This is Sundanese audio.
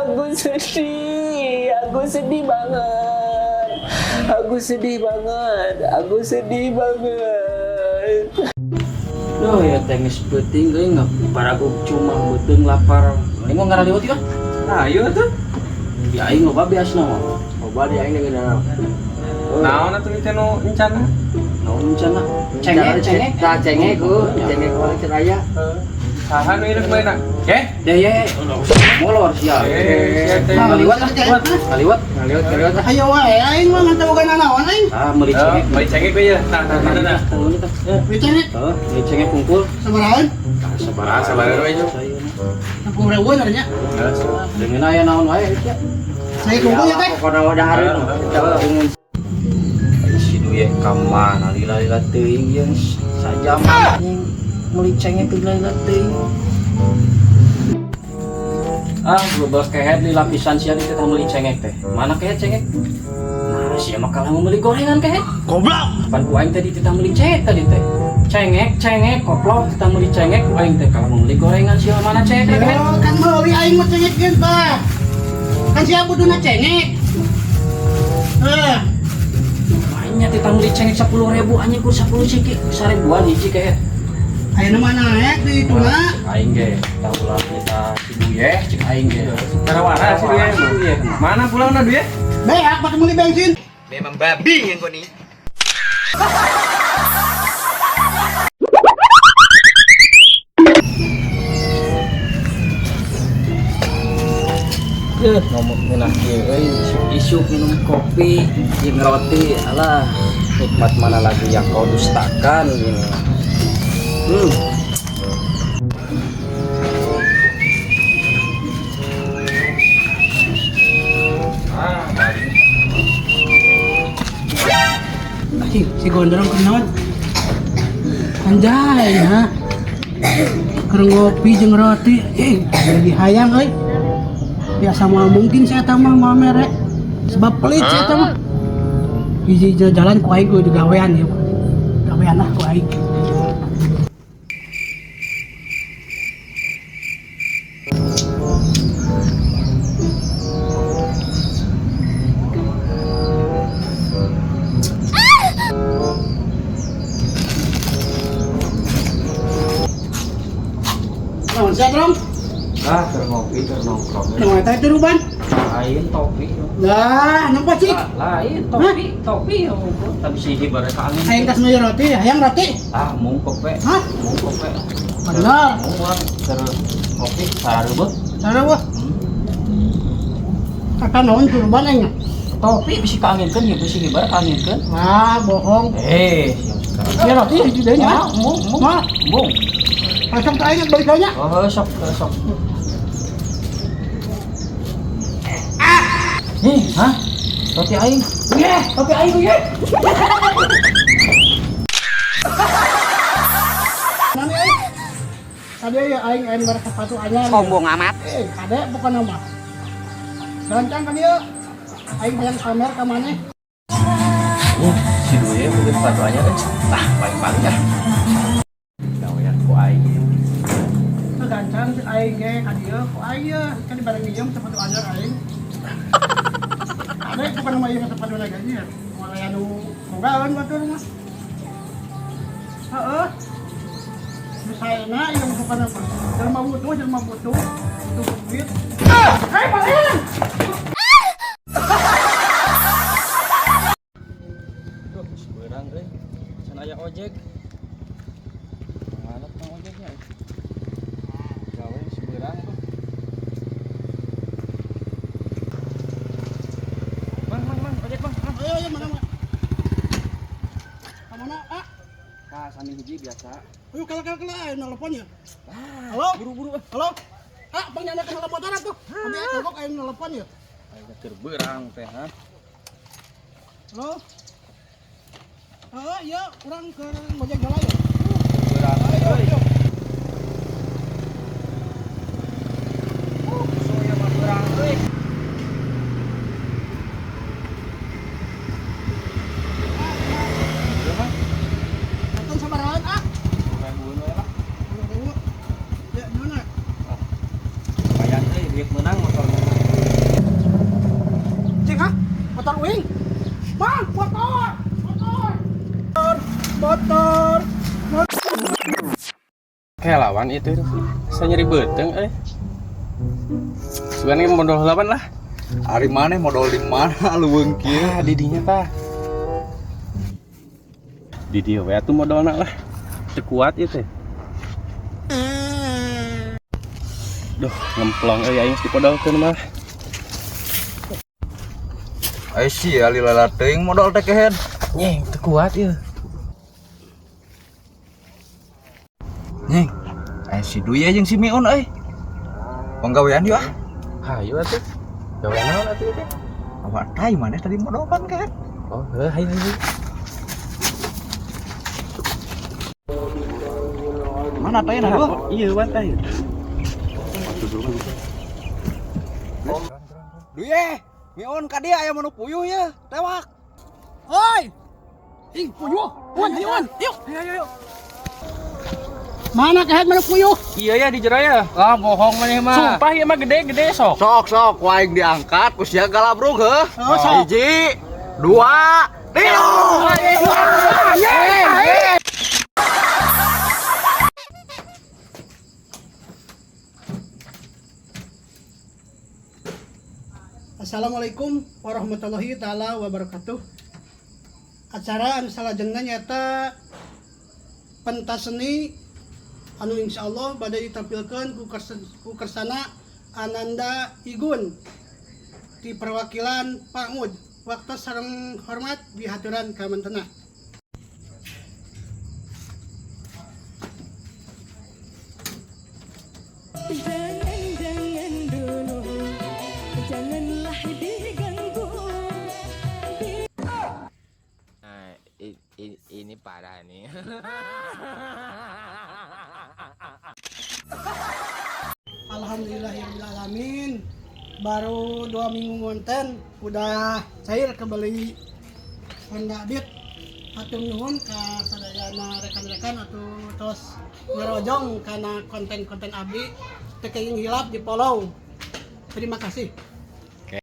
Aku sedih, aku sedih banget. Aku sedih banget, aku sedih banget. Duh ya teh geus peuting euy paragug cuma beuteung lapar. Mending mah ngaraliwat ya. Ayo tuh. Di aing loba biasna mah. Loba di aing dengan Naon atuh teh nu encana? Naon encana? Cengek, cengek. Tah cengek ku, cengek paling can aya. Saha nu ieu bae? Eh? Ya ya, molor sia. Eh, sia teh. Ngaliwat ah, ngaliwat. Ngaliwat, ngaliwat ah. Ayo wae aing mah ngan boga nanaon aing. Ah, meuli cengek. Meuli cengek we ya. Tah, tah, tah, tah. Meuli cengek. Heeh, meuli cengek kumpul. Sabarahan? Tah, sabaraha. Ah, sabaraha we nya. 10.000 nya. Dengan aya naon wae sia. Saya kumpul ya teh. Pokona mah dahareun. Si duye ka mana lila-lila teuing jeung sajam anjing meuli cengek teu lila teuing. Ah, global kehead lila pisan sia teh meuli cengek teh. Mana kehead cengek? Nah, sia mah kalah meuli gorengan kehead. Goblok. Pan ku aing tadi titah meuli cengek tadi teh. Cengek, cengek, koplok titah meuli cengek ku aing teh kalah meuli gorengan sia mana cengek teh kehead? Kan meuli aing mah cengek geus tah. Kan sia buduna cengek. Heh. Banyak titah meuli cengek 10.000 anjing kur 10 siki 1.000-an hiji kehead. Ayeuna mah naek di ituna. Aing ge tahu lah kita si Duye cek aing ge. Karawara si Duye. Mana pulangna Duye? Beak pake meuli bensin. Memang babi yang kau nih. Ngomong ngeunah kieu euy, isuk-isuk minum kopi jeung roti, alah nikmat mana lagi yang kau dustakan gini. Anjing, si gondrong kunaon? Anjay, ha. Keur ngopi jeung roti, jadi hayang euy. Biasa mah mungkin saya mah moal mere. Sebab pelit saya mah. Hiji jalan ku aing kudu gawean ieu. Gawean lah ku aing. Naon sia, Drom? Ah, keur ngopi, keur nongkrong. Naon eta teh ruban? Lain topi. Lah, nampak cik. Lain topi, topi ya unggul. Tapi si hiji bare ka angin. Aing tas meuli roti, hayang roti. Ah, mungkok we. Hah? Mungkok we. Bener. Mung urang keur ngopi sareubeut. Sareubeut. Kata naon turban aing? Topi bisi kaanginkeun ya bisi hibar kaanginkeun. Wah, bohong. Eh, Ya roti hiji deui nya. Mung, mung. Mah, Mung. Sok teh aing balik nya. Oh, sok, sok. Nih, hah? Roti aing. Ye, roti aing ye. Mana aing? Tadi ya aing aing bare sepatu anyar. Sombong amat. Kade bukan nama. Gancang kan ieu. Aing hayang pamer ka maneh. Si Duye mungkin sepatu anyar euy. Ah, paling-paling ah. Gawean ku aing. Gancang si aing ge ka dieu ku aing ye kan dibareng minjem sepatu anyar aing. Kade bukan nama ieu sepatu lagi nya. Moal aya nu bogaeun batur mah. Heeh. Misalnya ieu bukan apa. Jelema butuh, jelema butuh. Butuh duit. Hei, paling. Duh, seberang euy. Can aya ojek. Mana tukang ojeknya? Gawe seberang tuh. Mang, mang, mang, ojek mang. Ayo, ayo, mana, mana. Kamana, ah? Ka sami hiji biasa. Ayo, kalah, kalah, kalah, ayo nelpon ya. Halo? Buru-buru ah. Halo? Ah, bang nyanda ke motor atuh. Abi kagok ayo nelpon ya. Ayo keur beurang teh, ha. Halo? Heeh, iya, urang ke ngojek heula ya. Beurang. Ayo, ayo. Soya mah beurang euy. Datang sabarahan, ah. Ribuan we lah. 10.000. Ya, naon ah? Lumayan euy, duit meunang motor meunang. Motor uing. Bang, motor. Motor. Motor. Kayak lawan itu saya nyeri beuteung euy. Sebenarnya modal lawan lah. Ari maneh modal di mana leuweung kieu? Ah, di dinya tah. Di dieu we atuh modalna lah. Teu kuat ieu teh. Duh, ngemplong euy aing geus dipodalkeun mah. Ai sia lila teuing modal teh kehed. Nyeng, teu kuat ieu. Nyeng. Ai si Duye jeung si Miun euy. Panggawean yeuh ah. Hayu atuh. Gawe naon atuh teh? Awak tai maneh tadi modal pan kehed. Oh, heuh hayu hayu. Mana tai na dua? Iya, wan tai. Duye, Miun ka dieu aya manu puyuh ye, tewak. Oi. Ih, puyuh. Wan, ayo wan. Yuk. Ayo, ayo, ayo. Mana kehed mana puyuh? Iya ya di jero ya. Ah, bohong maneh mah. Sumpah ieu mah gede-gede sok. Sok sok ku aing diangkat ku sia galabrug heuh. Oh, sok. Hiji, dua, tilu. Assalamualaikum warahmatullahi taala wabarakatuh. Acara anu salajengna nyaeta pentas seni anu insyaallah bade ditampilkeun ku Kersana Ananda Igun di perwakilan Pangud. Waktu sareng hormat dihaturan ka mantena. Jangan, jangan dulu, janganlah diganggu. Ini parah nih. Alhamdulillahirobbilalamin. Baru 2 minggu ngonten udah cair kembali Honda Beat. Hatur nuhun ka sadayana rekan-rekan atau tos ngarojong karena konten-konten abdi teu kenging hilap di follow. Terima kasih.